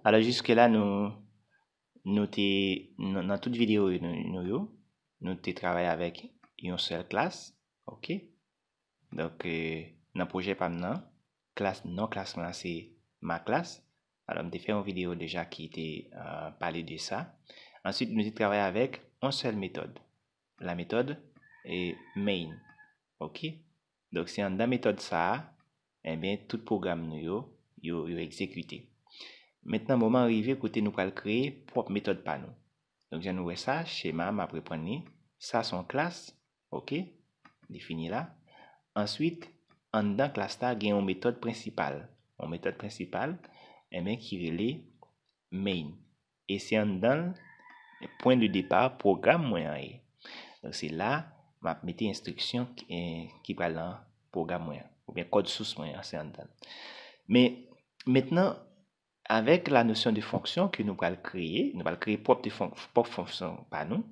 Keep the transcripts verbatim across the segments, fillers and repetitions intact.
Alò, jiske la, nou, nou te, nan, nan tout videyo nou, nou yo, nou te travay avèk yon sèl klas, ok? Donk, euh, nan pwojè pa m nan, klas, non klas mwen an se ma klas. Alò, m te fè yon videyo deja ki te, euh, pale de sa. Answit, nou te travay avèk yon sèl metòd. La metòd, e, main. Ok? Donk, se anndan metòd sa a, enben, tout pwogram nou yo, yo, yo egzekite. Mentnan, moman an rive kote nou pral kreye pwòp metòd pa nou. Donk, jan nou wè sa, chema, m ap reprann li. Sa se yon klas, ok? Li fini la. Answit, anndan klas la, gen yon metòd prensipal. Yon metòd prensipal, enben, ki rele main. E se anndan l, pwen de depa pwogram mwen an ye. Donk, se la, m ap mete enstriksyon ki, eh, ki pral nan pwogram mwen an, oubyen kòd sous mwen an, se anndan l. Men, mentnan, avèk la notion de fonction ke nou pral kreye, nou pral kreye pwòp de fon-, pwòp fonksyon pa nou,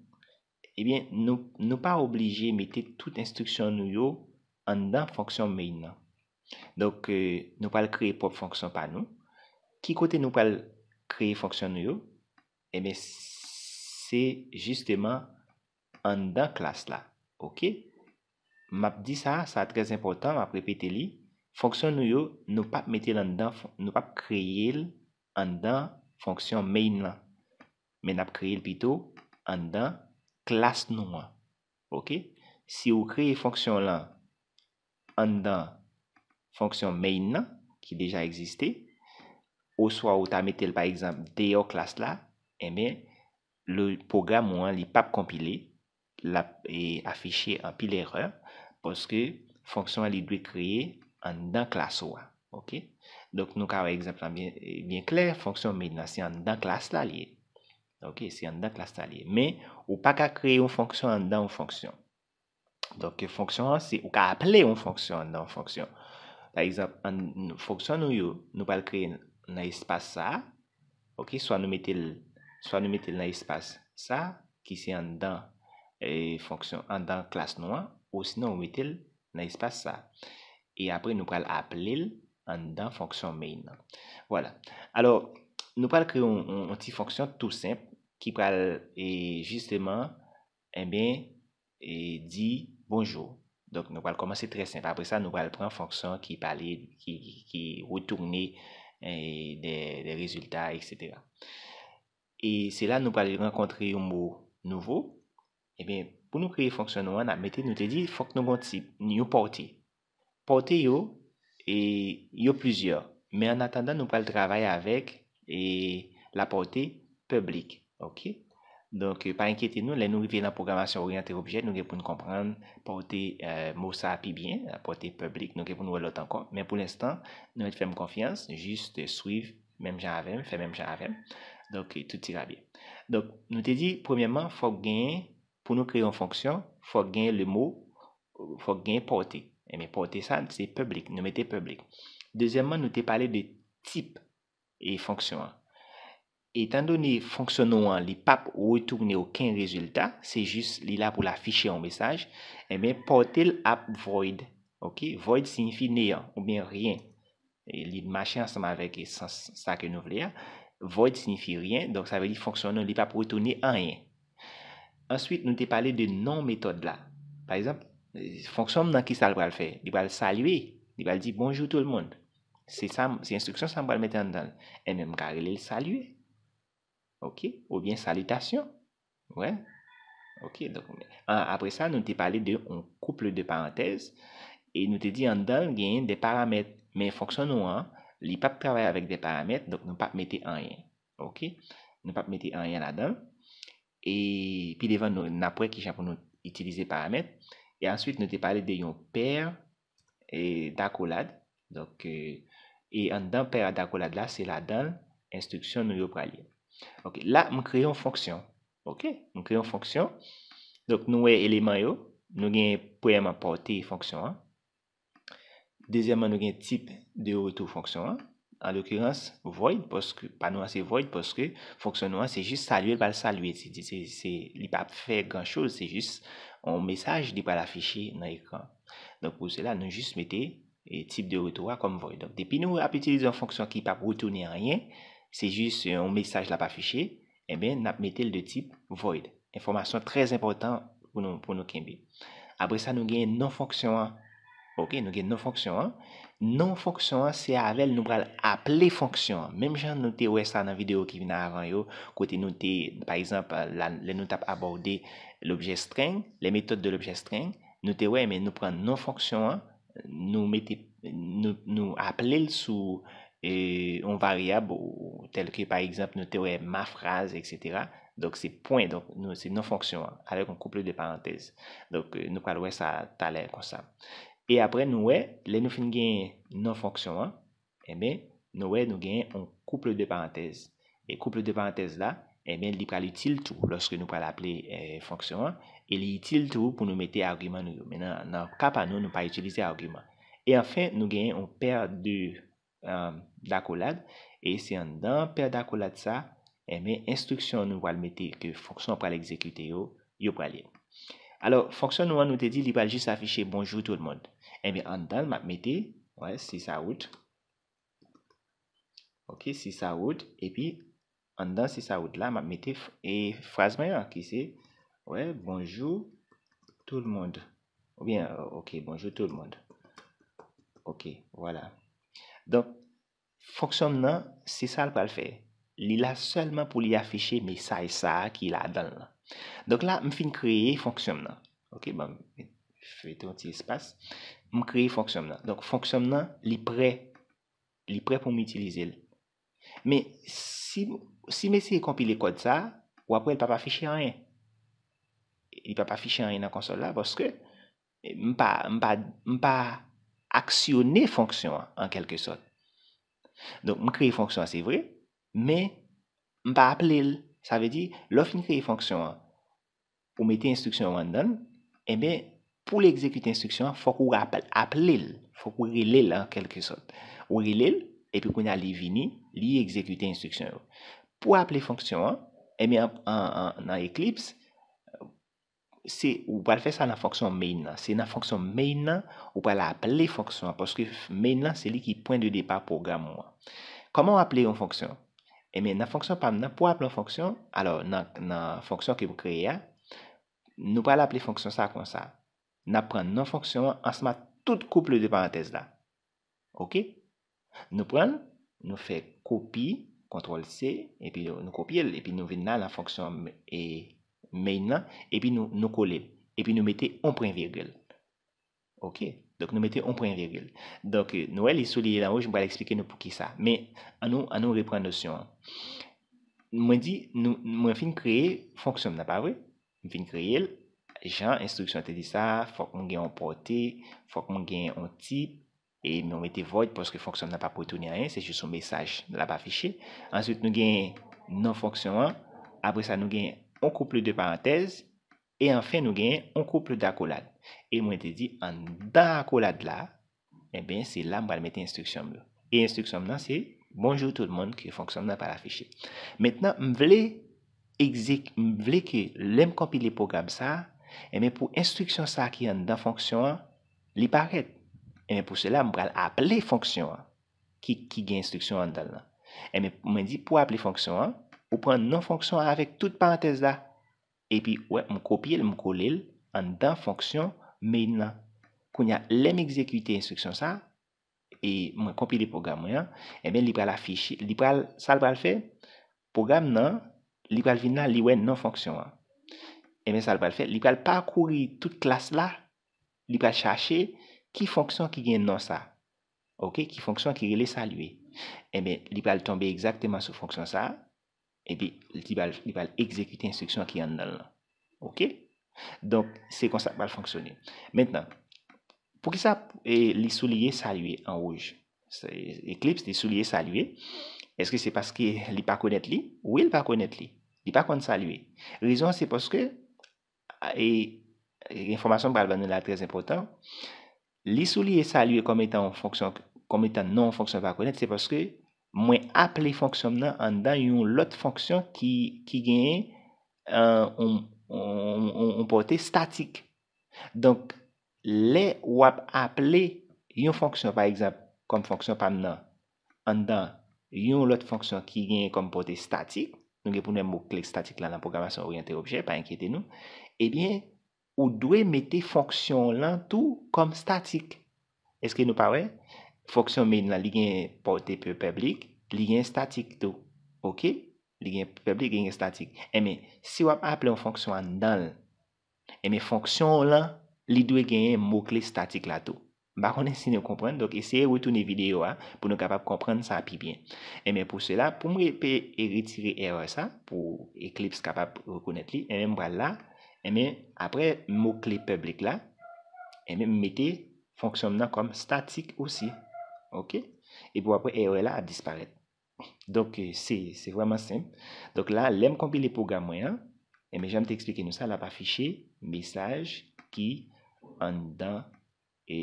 ebyen, nou, nou pa oblije mete tout enstriksyon nou yo anndan fonksyon main nan. Donk, eh, nou pral kreye pwòp fonksyon pa nou. Ki kote nou pral kreye fonksyon nou yo? Ebyen, se jisteman anndan klas la. Ok? M ap di sa, sa trè enpòtan, m ap repete li. Fonksyon nou yo, nou p ap mete l anndan fon-, nou p ap kreye l anndan fonksyon main lan. Men n ap kreye l pito anndan klas nou an. Ok? Si ou kreye fonksyon lan anndan fonksyon main nan, ki deja egziste, oswa ou ta mete l, pa egzanp, deyò klas la, enben, le pwogram ou an, li p ap konpile, l ap, e, afiche anpil erè, paske fonksyon an, li dwe kreye anndan klas ou a. Ok? Donk, nou ka wè egzanp lan byen, e, byen klè, fonksyon main nan, se anndan klas la li ye. Ok, se anndan klas la li ye. Men, ou pa ka kreye yon fonksyon anndan yon fonksyon. Donk, fonksyon an, se, ou ka aple yon fonksyon anndan yon fonksyon. Pa egzanp, an, fonksyon nou yo, nou pral kreye nan espas sa a. Ok, swa nou mete l, swa nou mete l nan espas sa a, ki se anndan, e, fonksyon, anndan klas nou an, osinon ou mete l nan espas sa a. E apre, nou pral aple l anndan fonksyon main nan. Vwala. Alò, nou pral kreye yon, yon, yon ti fonksyon tou senp ki pral, e, jisteman, enben, e, di bonjou. Donk, nou pral kòmanse trè senp. Apre sa, nou pral pran fonksyon ki pale, ki, ki, ki retounen, e, de, de rezilta, etsetera. E se la nou pral rankontre yon mo nouvo. Ebyen, pou nou kreye fonksyon nou an, n ap mete, nou te di, fòk nou gon tip, yon pòte. Pòte yo, e, yo plizyè. Men an atandan, nou pral travay avèk, e, lapòte public. Ok? Donk, e, pa enkyete nou, lè nou rive nan pwogramasyon oryante objè, nou gen pou n konprann pòte, e, mo sa a pi byen, pòte public, nou gen pou n wè lòt ankò. Men pou lenstan, nou mèt fè m konfyans, jis swiv menm jan avè m, fè menm jan avè m. Donk, tout ira byen. Donk, nou te di, premyèman, fòk genyen, pou nou kreye yon fonksyon, fòk genyen le mo, fòk genyen pòte. Ebyen, pòte sa, se public, nou mete public. Dezyèmman, nou te pale de tip e fonksyon an. Etandone fonksyon nou an, li p ap retounen okenn rezilta, se jis li la pou l afiche yon mesaj, ebyen, pòte l ap void. Ok? Void siyifi neyan oubyen ryen. E li mache ansanm avèk sans sa ke nou vle a. Void siyifi ryen, donk sa vle di fonksyon nou, li p ap retounen anyen. Answit, nou te pale de non metòd la. Pa egzanp, fonksyon m nan, ki sa l pral fè? Li pral salye, li pral di bonjou tout le monde. Se sa, se enstriksyon sa m pral mete anndan l. Ebyen, m ka rele l salye. Ok? Oubyen salitasyon. Wè? Ok, donk, a, apre sa, nou te pale de yon koup de parantèz, e nou te di anndan l genyen de paramèt, men fonksyon nou an, li p ap travay avèk de paramèt, donk nou p ap mete anyen. Ok? Nou p ap mete anyen ladan l. E pi devan, nou, n ap wè kijan pou nou itilize paramèt. E answit, nou te pale de yon pè, e, dakolad. Donk, e, e anndan pè dakolad la, se ladan l enstriksyon nou yo pral ye. Ok, la, m kreye yon fonksyon. Ok, m kreye yon fonksyon. Donk, nou wè eleman yo. Nou gen, premyèman, pòte fonksyon an. Dezyèmman, nou gen tip de retou fonksyon an. An lokirans, void, paske, pa nou an se void, paske fonksyon nou an se jis salye, l pral salye. Se, se, se, li p ap fè gran choz, se jis yon mesaj li pral afiche nan ekran. Donk, pou sela, nou jis mete, e, tip de retou a kòm void. Donk, depi nou ap itilize yon fonksyon ki p ap retounen anyen, se jis yon mesaj l ap afiche, enben, n ap mete l de tip void. Enfòmasyon trè enpòtan pou nou, pou nou kenbe. Apre sa, nou gen non fonksyon an. Ok, nou gen non fonksyon an. Non fonksyon an, se avè l nou pral aple fonksyon an. Menm jan nou te wè sa nan videyo ki vin avan yo, kote nou te, pa egzanp, la, lè nou t ap abòde l'objet string, les méthodes de l'objet string, nou te wè, men nou pran non fonksyon an, nou mete, nou, nou aple l sou e, yon varyab, ou, tèl ke, pa egzanp, nou te wè ma phrase, et cetera. Donk, se pwen, donk, nou, se non fonksyon an, avèk yon couple de parenthèses. Donk, e, nou pral wè sa talè konsa. E apre, nou wè, lè nou fin gen non fonksyon an, enben, nou wè, nou gen yon couple de parenthèses. E couple de parenthèses la, enben, li pral itil tou lòske nou pral aple, e, fonksyon an, e li itil tou pou nou mete agiman nou yo. Men nan, nan ka pa nou, nou pa itilize agiman. E anfen, nou gen yon paire de, e, d'accolades, e se anndan paire d'accolades sa, enben, enstriksyon nou pral mete ke fonksyon an pral egzekite yo, yo pral ye. Alò, fonksyon nou an, nou te di li pral jis afiche bonjou tout moun. Enben, anndan l, m ap mete, wè, sis août. Ok, sis août, epi anndan sis août la, m ap mete f-, e fraz mwen an, ki se, wè, bonjou tout moun. Oubyen, e, ok, bonjou tout moun. Ok, vwala. Donk, fonksyon m nan, se sa l pral fè. Li la sèlman pou li afiche mesaj sa a ki ladan l lan. Donk la, m fin kreye fonksyon m nan. Ok, bon, m fete yon ti espas. M kreye fonksyon m nan. Donk, fonksyon m nan, li prè, li prè pou m itilize l. Men, si, si m eseye konpile kòd sa a, w ap wè l p ap afiche anyen. Li p ap afiche anyen nan konsòl la, paske m pa, m pa, m pa aksyone fonksyon an, an kèlke sòt. Donk, m kreye fonksyon an, se vre, men m pa aple l. Sa vle di, lè w fin kreye fonksyon an, ou mete enstriksyon yo anndan l, enben, pou l egzekite enstriksyon an, fòk ou rap-, aple l, fòk ou rele l an kèlke sòt. Ou rele l, epi kounye a li vini, li egzekite enstriksyon yo. Pou aple fonksyon an, enben, an, an, an, nan Eclipse, se, ou pral fè sa nan fonksyon main nan. Se nan fonksyon main nan, ou pral aple fonksyon an, paske main nan, se li ki pwen de depa pwogram ou an. Kòman w aple yon fonksyon? Enben, nan fonksyon pa m nan, pou aple yon fonksyon, alò, nan, nan fonksyon ke m kreye a, nou pral aple fonksyon sa konsa. N ap pran non fonksyon an ansanm ak tout couple de parenthèses la. Ok? Nou pran l, nou fè kopi, kontwòl C, epi nou kopye l, epi nou vin la nan fonksyon m-, e, main nan, epi nou, nou kole l, epi nou mete yon pwen vigil. Ok? Donk, nou mete yon pwen vigil. Donk, nou wè li souliye l an wouj, m pral eksplike nou poukisa. Men, ann nou, ann nou repran nosyon an. Mwen di, nou, mwen fin kreye fonksyon m nan, pa vre? M fin kreye l, jan enstriksyon te di sa, fòk mwen gen yon pòte, fòk mwen gen yon tip, e mwen mete void paske fonksyon m nan p ap retounen anyen, se jis yon mesaj l ap afiche. Answit, nou gen non fonksyon an, apre sa, nou gen yon couple de parenthèses, e anfen, nou gen yon couple d'accolades. E mwen te di, anndan akolad la, enben, se la m pral mete enstriksyon m yo. E enstriksyon m nan, se bonjou tout moun ke fonksyon m nan pral afiche. Mentnan, m vle egzek-, m vle ke lè m konpile pwogram sa a, enben, pou enstriksyon sa a ki anndan fonksyon an, li parèt. Enben, pou sela, m pral aple fonksyon an ki, ki gen enstriksyon anndan l lan. Enben, mwen di pou aple fonksyon an, ou pran non fonksyon an avèk tout parantèz la. Epi, wè, m kopye l, m kole l anndan fonksyon main nan. Kounye a, lè m egzekite enstriksyon sa, e mwen konpile pwogram mwen an, enben, li pral afiche, li pral, sa l pral fè, pwogram nan, li pral vin la, li wè non fonksyon an. Enben, sa l pral fè, li pral pakouri tout klas la, li pral chache ki fonksyon ki gen non sa. Ok, ki fonksyon ki rele salye. Enben, li pral tonbe egzakteman sou fonksyon sa, epi li pral, li pral egzekite enstriksyon ki anndan l lan. Ok? Donk, se konsa l pral fonksyone. Mentnan, poukisa, e, li souliye salye an wouj? Se, Eclipse li souliye salye. Èske se paske li pa konèt li? Wi, li pa konèt li. Li pa konn salye. Rezon an se paske, e, e, enfòmasyon m pral ban nou la trè enpòtan. Li souliye salye kòm etan yon fonksyon, kòm etan non yon fonksyon pa konèt, se paske mwen aple fonksyon m nan anndan yon lòt fonksyon ki, ki genyen, e, yon, yon, yon, yon pòte statik. Donk, lè w ap aple yon fonksyon, pa egzanp, kòm fonksyon pa m nan, anndan yon lòt fonksyon ki genyen kòm pòte statik, nou gen pou nou wè mo kle statik la nan pwogramasyon oryante objè, pa enkyete nou, ebyen, ou dwe mete fonksyon w lan tou kòm statik. Èske nou pa wè? Fonksyon main lan, li gen pòte pu-, piblik, li gen statik tou. Oke? Li gen piblik, li gen statik. Enben, si w ap aple yon fonksyon anndan l, enben, fonksyon w lan, li dwe genyen mo kle statik la tou. M pa konnen si nou konprann, donk eseye retounen videyo a pou nou kapab konprann sa pi byen. Enben, pou sela, pou m re-, pe-, e retire erè sa, pou Eclipse kapab rekonèt li, enben, m pral la, enben, apre mo kle piblik la, enben, m mete fonksyon m nan kòm statik osi. Oke? Epi apre, erè la ap disparèt. Donk, eh, se, se vrèman senp. Donk la, lè m konpile pwogram mwen an, enben, jan m te eksplike nou sa, l ap afiche mesaj ki anndan e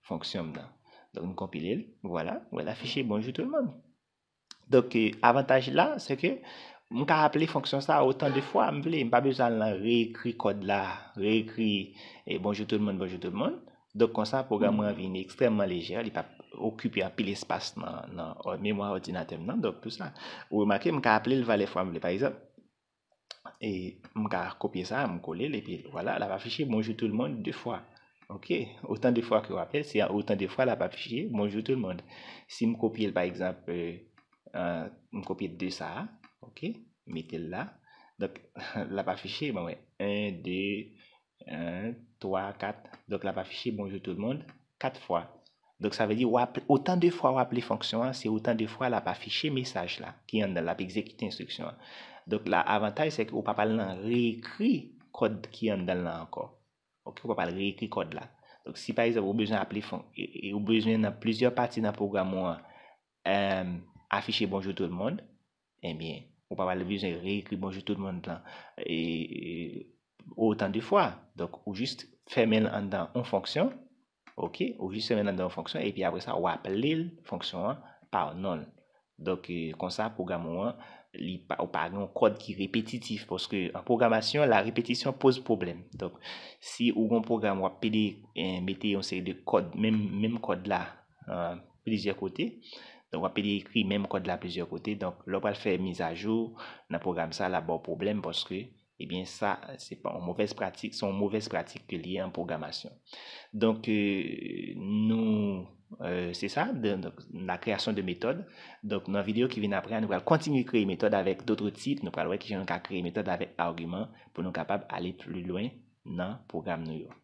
fonksyon m nan. Donk, m konpile l, vwala, wè l afiche bonjou tout le monde. Donk, eh, avantaj la, se ke m ka aple fonksyon sa otan de fwa m vle. M pa bezwen al nan reekri kòd la, reekri, eh, bonjou tout le monde, bonjou tout le monde. Donk, konsa, pwogram mwen an vin ekstrèmman lejè, li p ap okipe anpil espas nan, nan ò-, memwa òdinatè m nan. Donk, pou sa, ou remake, m ka aple l valè fwa m vle. Pa egzanp, e m ka kopye sa, m kole l, epi vwala, l ap afiche bonjou tout le monde de fwa. Oke? Otan de fwa ke w aple l, se otan de fwa l ap afiche bonjou tout le monde. Si m kopye l, pa egzanp, eh, eh, m kopye de sa a, oke? Mete l la. Donk, l ap afiche, bon, wè, en, de, en, twa, kat. Donk, l ap afiche bonjou tout le monde kat fwa. Donk, sa vle di, w ap, otan de fwa w aple fonksyon an, se otan de fwa l ap afiche mesaj la ki anndan l, l ap egzekite enstriksyon an. Donk, la, avantaj, se ke ou p ap al nan reekri kòd ki anndan l lan ankò. Oke, ou p ap al reekri kòd la. Donk, si pa egzanp, ou bezwen aple fon-, e, e ou bezwen nan plizyè pati nan pwogram ou an, em, afiche bonjou tout le monde, ebyen, ou p ap al bezwen reekri bonjou tout le monde lan, e, e, otan de fwa. Donk, ou jis fèmen l anndan yon fonksyon, oke, ou jis fèmen l anndan yon fonksyon, epi apre sa, ou aple l fonksyon an pa non l. Donk, eh, konsa, pwogram ou an, li pa, ou pa gen yon kòd ki repetitif, paske an pwogramasyon, la répétition pose problème. Donk, si ou gen yon pwogram, w ap pede, eh, mete yon seri de kòd, menm, menm kòd la, eh, plizyè kote, donk, w ap pede ekri menm kòd la plizyè kote. Donk, lè w pral fè mizajou nan pwogram sa, l ap ba w pwoblèm, paske, ebyen, sa, se pa yon movèz pratik, se yon movèz pratik ke l ye an pwogramasyon. Donk, eh, nou, eh, se sa, de, donk, la création de méthodes. Donk, nan videyo ki vin apre a, nou pral kontinye kreye metòd avèk d'autres types. Nou pral wè kijan nou ka kreye metòd avèk agiman pou nou kapab ale pli lwen nan pwogram nou yo.